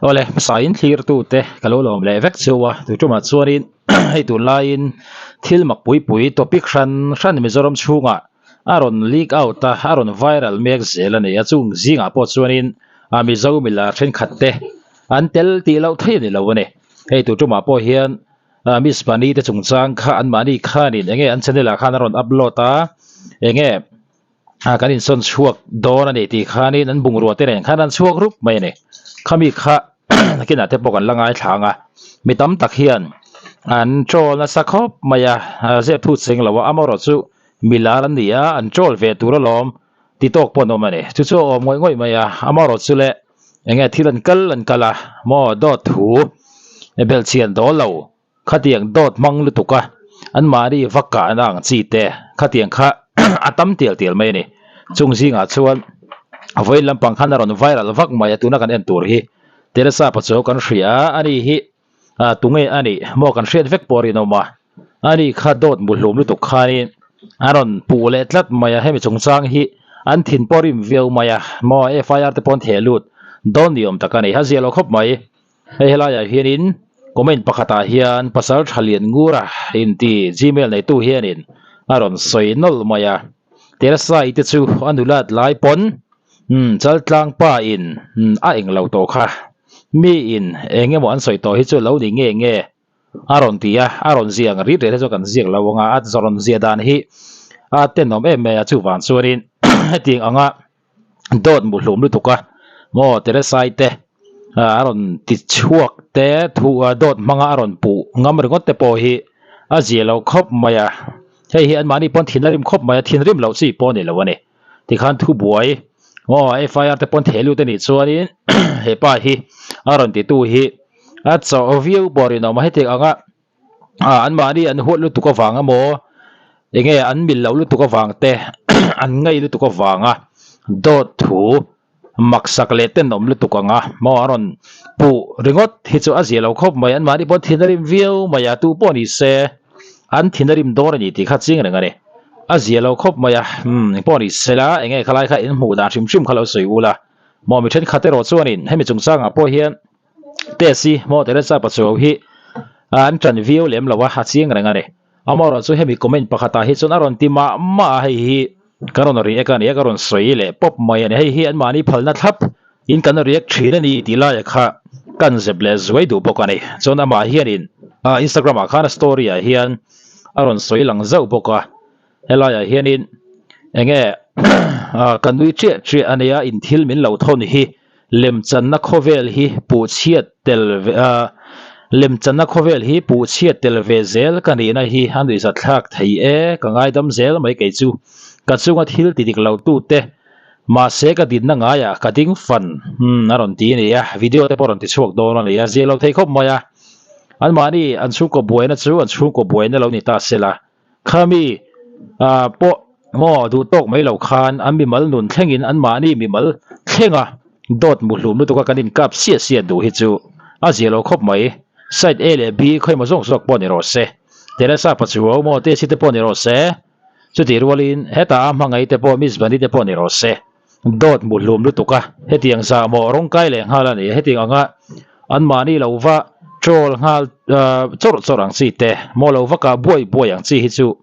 Awle hmasa in thlir tu te ka lo lawm leh vek cheu a tu tumah chuanin hei tunlaiin thil mak pui pui topic hran hran Mizoram chhungah a rawn leak out a a rawn viral mek zel a ni a chung zingah pawh chuanin a Mizo milar thenkhat te an tel tih loh theih a ni lo a ni hei tu tumah pawh hian ah Miss Bunny te chungchang kha anmahni khanin enge an channel ah khan a rawn upload a enge. ah kan insawn chhuak dawn a ni tih khanin an bungrua te nen khan an chhuak rup mai a ni khami kha nakinah te pawh kan la ngaithla ang a mi tam tak hian an troll nasa khawp mai a zep thu cheng lo a amaherawh chu milar an ni a an troll ve tur alawm ti tawk pawh an awm a ni chu chu a awm ngawih ngawih mai a amaherawh chu le enge thil an kal an kal a maw dawt thu belhchian dawl lo. Khatiang dawt hmang lutuk a, anmahni va kahna ang chi te khatiang kha a tam tial tial mai a ni. Chung zingah chuan vawiin lampang khan a rawn viral vak mai a, tuna kan en tur hi Teresa Pachuau kan hria a, ani hi tunge a nih maw kan hriat vek pawh a rinawm a, ani kha dawt muhlum lutuk khanin a rawn puh leh tlat mai a, hemi chungchang hi an thin pawh rim viau mai a, maw FIR te pawh an theh lut dawn ni awm tak a ni, a zia lo khawp mai. Hei helaiah hianin comment pakhatah hian pasal tha lian ngura inti gmail neitu hianin a rawn sawi nawlh mai a, Teresa i te chu a nulat lai pawn umm chaltlang pa in a eng lo tawh kha, mi in eng emaw an sawi tawh hi chu lo ni nge nge a rawn ti a, a rawn ziak rit reh te chu kan ziak lo ang a, a rawn ziah dan hi a tenawm em mai a chuvang chuanin hetiang anga dawt muhlum lutuk a maw Teresai te a rawn ti chhuak te thu dawt hmanga a rawn puh ngam ringawt te pawh hi a zia lo khawp mai a hei hi anmahni pawn thin a rim khawp mai a thin rim loh chi pawh a ni lo a ni tikhan thubuai maw F I R te pawn theh lut a nih chuanin hepa hi a rawn ti tu hi a chawh viau pawh a rinawm a hetiang anga ah anmahni an huat lutuk avang emaw enge an mil loh lutuk avang te an ngaih lutuk avanga dawt thu maksak leh tenawm lutuk anga maw a rawn puh ringawt hi chu a zia lo khawp mai anmahni pawh thin a rim viau mai a tu pawh ni se an thin a rim dawn a ni tih kha chiang reng a ni a zia lo khawp mai a umm engpawh ni se la enge khalai kha in hmuh dan hrim hrim kha lo sawi ula maw mi thenkhat erawh chuanin hemi chungchangah pawh hian. Tesi maw Teresa Pachuau hi an ṭan viau lem lo a, a chiang reng a ni. Amaherawh chu hemi comment pakhatah hi chuan a rawn ti mah mah a, hei hi ka rawn react a ni a, ka rawn sawi leh pawp mai a ni. Hei hi anmahni phalna thlap in kan react ṭhin a ni tih laia kha kan zep leh zuai duh bawk a ni. Chuan amah hianin Instagram ah khan a story ah hian a rawn sawi lang zauh bawk a, helaiah hianin enge ka nui chiah chiah a nia in thil min lo thawn hi. Lemchanna khawvel hi puhchhiat tel ve a, lemchanna khawvel hi puhchhiat tel ve zel ka nihna hi a nuihzatthlak thei e, ka ngaidam zel mai kei chu. Ka chunga thil ti dik lo tute mahse ka dinna ngaiah ka ding fan umm a rawn ti a ni a, video te pawh a rawn ti chhuak dawn a ni a, zia lo thei khawp mai a. Anmahni an chhungkaw buaina chu an chhungkaw buaina lo ni ta sela. Khami ah pawh maw duh tawk mai lo khan an mimal nun thlengin anmahni mimal thlenga dawt muhlum lutuk a kan inkap siah siah duh hi chu a zia lo khawp mai. Side A leh B khawimaw zawk zawk pawh ni rawh se, Teresa Pachuau maw Tesi te pawh ni rawh se, chutih rualin hetah a hmangaih te pawh Miss Bunny te pawh ni rawh se. Dawt muhlum lutuk a hetiang zah maw rawngkai leh nghal a ni a, hetiang anga anmahni lo va troll nghal chawrh chawrh ang chi te maw lo va kah buai buai ang chi hi chu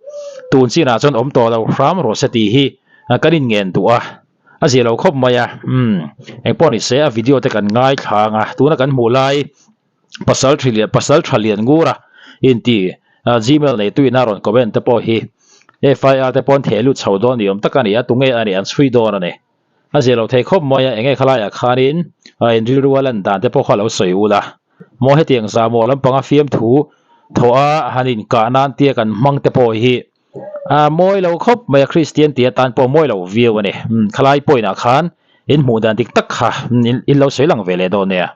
tun chinah chuan awm tawh lo hram rawh se tih hi kan inngen duh a, a zia lo khawp mai a, umm engpawh ni se a video te kan ngaithla ang a, tuna kan hmuh lai pasal thi lian pasal tha lian ngur a inti gmail neitu in a rawn comment te pawh hi FIR te pawn theh lut chho dawn ni awm tak a ni a tunge a nih an chhui dawn a ni a zia lo thei khawp mai a enge khalaiah khanin a inrilru a lan dan te pawh kha lo sawi ul a maw hetiang zahmawh lampanga fiamthu thawh a han inkah nan tia kan hmang te pawh hi a mawi lo khawp mai a Kristian tih atan pawh mawi lo viau a ni khalai point ah khan in hmuh dan dik tak kha in lo sawi lang ve leh dawn nia.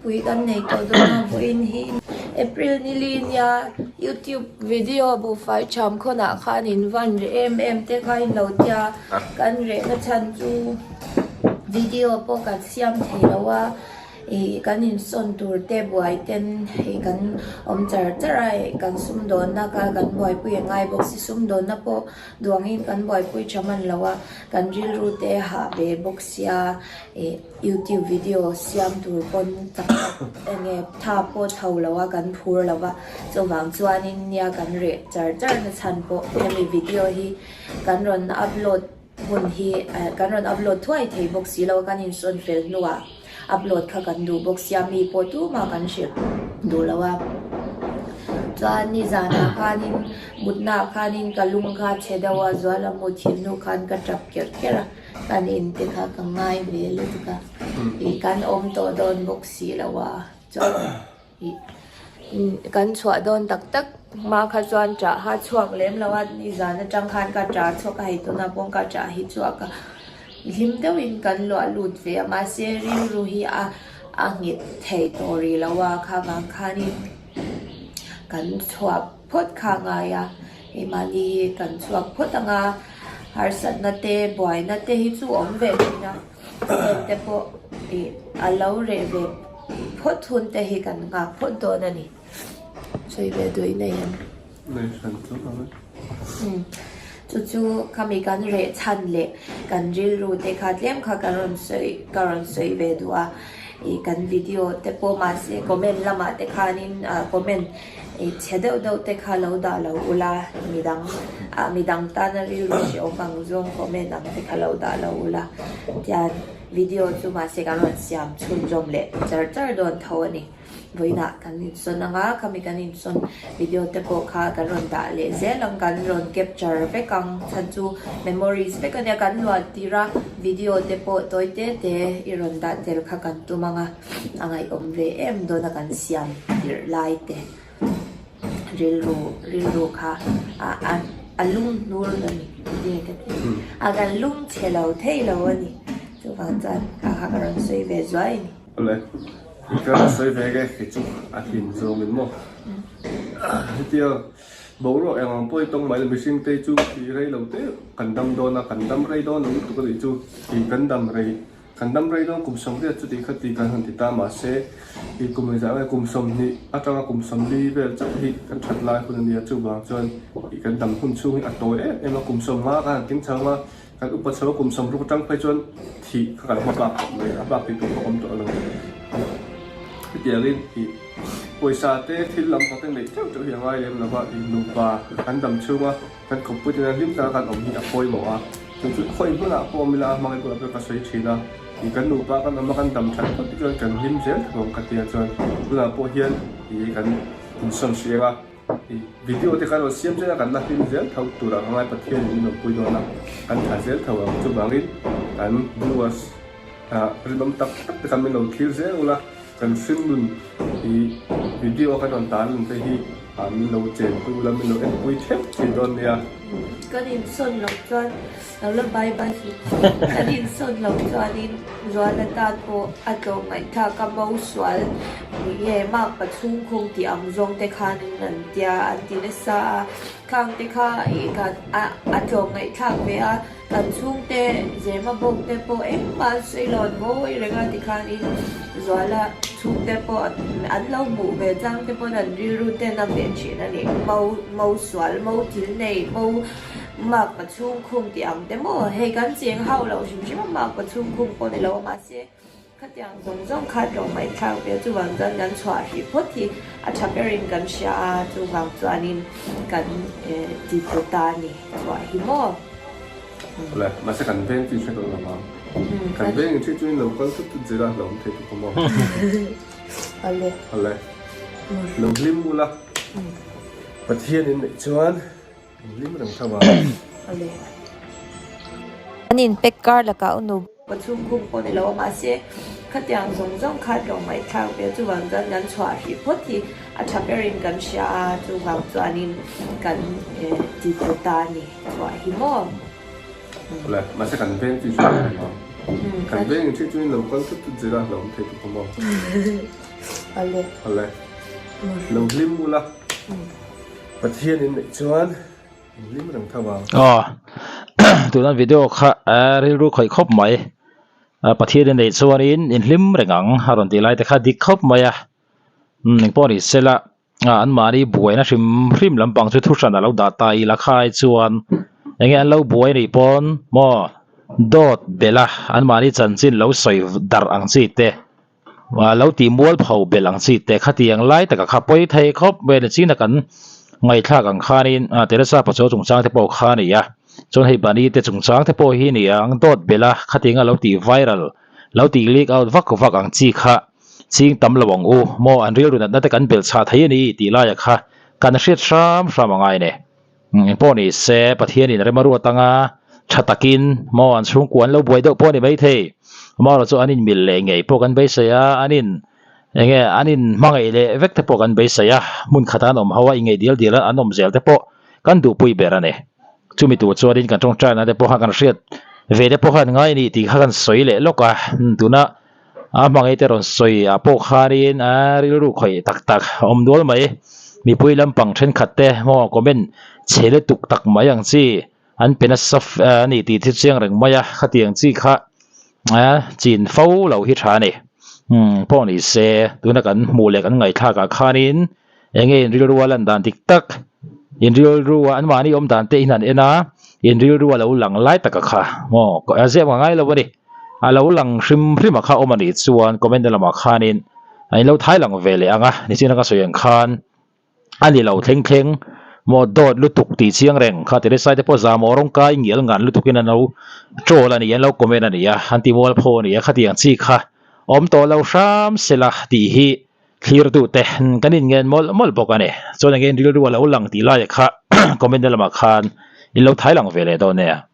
Pui kan nei tawh dawn a vawiin hi April ni li nia youtube video buhfai tham khawnah khan in van reh em em te kha in lo tia kan rehna chhan chu video pawh kan siam thei lo a. Ih kan insawn tur te buai ten hei kan awm char char a hei kan sumdawnna kha kan buaipui a ngai bawk si sumdawnna pawh duangin kan buaipui tha hman lo a kan rilru te hah ve bawk sia ih youtube video siam tur pawn tak tak eng nge tha pawh tho lo a kan phur lo va chuvang chuanin nia kan reh char char na chhan pawh hemi video hi kan rawn upload Hun hi kan rawn upload thuai thei bawk si lo a, kan insawn fel hnuah upload kha kan duh bawk sia, mi pawh tumah kan hrilh duh lo a. Chuan nizanah khanin mutnaah khanin ka lung kha chhe deuh a, zuala mut thin hnu khan ka tap kerh kerh a, kan in te kha ka ngai ve lutuk a, ih kan awm tawh dawn bawk si lo a, chuan. Kan chhuah dawn tak tak hma kha chuan ṭah kha chhuak lem lo a, nizan atang khan ka ṭah chhuak a, hei tunah pawh ka ṭah hi chhuak a, hlim deuhin kan luah lut ve a, mahse rilru hi a a nghet thei tawh rih lo a, kha vang khanin kan chhuah phawt kha a ngai a, keimahni hi kan chhuak phawt ang a, harsatna te buaina te hi chu awm ve thin a. Heng te pawh ih a lo reh ve phawt hun te hi kan nghak phawt dawn a ni. Sawi ve duh in nei em? Nei hran chu ang e. Umm chu chu khami kan reh chhan leh kan rilru te kha tlem kha kan rawn sawi ka rawn sawi ve duh a ih kan video te pawh mahse comment lamah te khanin ah comment ih chhe deuh deuh te kha lo dah lo ula midang ah midang tana rilru hrehawm ang zawng comment ang te kha lo dah lo ula tian video chu mahse kan rawn siam chhunzawm leh char char dawn tho a ni vawiinah kan insawn ang a khami kan insawn video te pawh kha kan rawn dah leh zel ang kan rawn capture vek ang chhan chu memories vek a nia kan luah tir a video te pawh tawi te te i rawn dah tel kha kan tum ang a. A ngaihawm ve em dawn a kan siam tirh lai te rilru rilru kha a a a lum hnur a ni nge ka ti a kan lum chhe lo thei lo a ni chuvang chuan kha kha ka rawn sawi ve zuai a ni. Awle ka rawn sawi ve nge kei chu a hlim zawng in maw hetia boruak eng ang pawh hi tawng mai lo mihring te chu thih rei lo te kan dam dawn a kan dam rei dawn lo lutuk a nih chu ih kan dam rei. Kan dam rei dawn kum 80 chuti kha ti kan han ti ta mahse i kum engzah nge kum 20 atanga kum 40 vel chauh hi kan that lai hun a nia chuvang chuan i kan dam hun chhung hi a tawi em em a kum 50 kan han tling chho ang a kan upa chho a kum 60 atang phei chuan thih kha kan hma bak tawh mai a bak tih tur pawh awm tawh lo hetiangin i pawisa te thil lam pang te neih teuh teuh hi a ngai lem lova i nupa kan dam chhunga Kan khawpui tena hlim taka kan awm hi a pawimawh a, chu chu khawi hmunah pawh awm ila a hmangaih bulah pawh ka sawi thin a, ih kan nupa kan awm a kan dam that phawt te chuan kan hlim zel thei ang ka tia chuan tunah pawh hian ih kan insawn hrih ang a, ih video te kan rawn siam zel a kan la hlim zel tho turah ka ngai Pathian in min awmpui dawn a, kan tha zel tho ang chuvangin kan viewers ah rinawm tak tak te kha min lo thlir zel ula. Kan hringnun hi video a kan rawn tan ang te hi min lo chenpui ula min lo enpui theuh thei dawn nia. Kan insawn loh chuan lo la bye bye suh. Kan insawn loh chuanin Zuala tan pawh a tlawm ngaihthlak a bo sual nge makpa chhungkhung tih ang zawng te khanin an tia an ti nasa a khang te kha ih kan a tlawm ngaihthlak ve a. Kan chhungte Zema bawk te pawh engmah an sawi lo an ngawi reng a tikhanin Zuala chhungte pawh an lo hmuh ve chang te pawn an rilru ten a ve thin a ni. Mo mo sual, mo thil nei, mo makpa chhungkhung tih ang te maw hei kan cheng hauh loh hrim hrim a makpa chhungkhung pawh ni lo a mahse Khatiang zawng zawng kha tlawmngaihthlak ve chuvang chuan kan chhuah hrih phawt hi a tha berin kan hria a, chuvang chuanin kan ti tlu ta a ni chhuah hi maw. Awle, mahse kan veng chu in hre tawh lo vang. Kan veng in hre chu in lo kal thut thut zel a, lo awm thei tuk a maw. Awle. Awle, lo hlim ula, Pathian in neih chuan Hlim reng tho a. An in pack kar lakah u nu chhungkhung pawh ni lo a mahse khatiang zawng zawng kha tlawm ngaihthlak ve chuvang chuan kan chhuah hrih phawt hi a tha berin kan hria a chuvang chuanin kan ti tlu ta a ni chhuah hi maw. Awle mahse kan veng chu hriat a ni ang kan veng in hriat chu in lo kal thut thut zel a lo awm thei tuk a maw. Awle. Awle lo hlim ula. Pathian in neih chuan in hlim reng tho ang. Aw tuna video kha rilru khawih khawp mai. Pathian in neih chuanin in hlim reng ang a rawn tih lai te kha dik khawp mai a, umm engpawh ni sela an mahni buaina hrim hrim lampang chu thu hran a lo dah ta ila khai chuan enge an lo buai anih pawn maw dawt belh a an mahni chanchin lo sawi darh ang chi te lo tih mual pho belh ang chi te khatiang lai taka kha pawi thei khawp mai a ni china kan ngaihthlak ang khanin Teresa Pachuau chungchang te pawh kha a ni a. Chuan hei Bunny te chungchang te pawh hi a ni ang dawt belh a, khatianga lo tih viral, lo tih leak out vak vak ang chi kha ching tam lo ang u maw an rilru natna te kan belh chhah thei a ni tih laia kha kan hriat hram hram a ngai ne. Engpawh ni se Pathianin rem a ruat anga tha takin maw an chhungkua an lo buai deuh pawh a ni maithei. Amaherawhchu chu an inmil leh ngei pawh kan beisei a, an in enge an in hmangaih leh vek te pawh kan beisei a, hmun khata an awm ho a ingeih dial dial a an awm zel te pawh kan duhpui ber a ni. Chumi tur chuanin kan tawngtaina te pawh kha kan hriat ve te pawh khan ngai a ni tih kha kan sawi leh lawk a, tuna a hmangaih te rawn sawi ah pawh khanin a rilru khawih tak tak a awm nual mai. Mipui lampang thenkhat te maw comment chhe lutuk tak mai ang chi an pe nasa a ni tih thil chiang reng mai a, khatiang chi kha a chin fo lo hi tha a ni. Pawh ni se tuna kan hmuh leh kan ngaihthlak ah khanin Enge in rilru a lan dan dik tak? In rilru a anmahni awm dan te in han en a, in rilru a lo lang lai taka kha maw a ziak ang ngai lo a ni. A lo lang hrim hrim a kha awm a nih chuan comment na lamah khanin a in lo thai lang ve leh ang a, nichina ka sawi ang khan a ni lo thleng thleng maw dawt lutuk tih chiang reng kha Teresai te pawh zahmawh rawng kai ngial ngan lutukin an lo troll a ni, an lo comment a ni a, an ti mualpho a ni a, khatiang chi kha awm tawh lo hram sela tih hi Thlirtute kan inngen mawlh mawlh bawk a ni. Chuan engin rilru a lo lang tih laiah kha comment na lamah khan in lo thai lang ve leh dawn nia.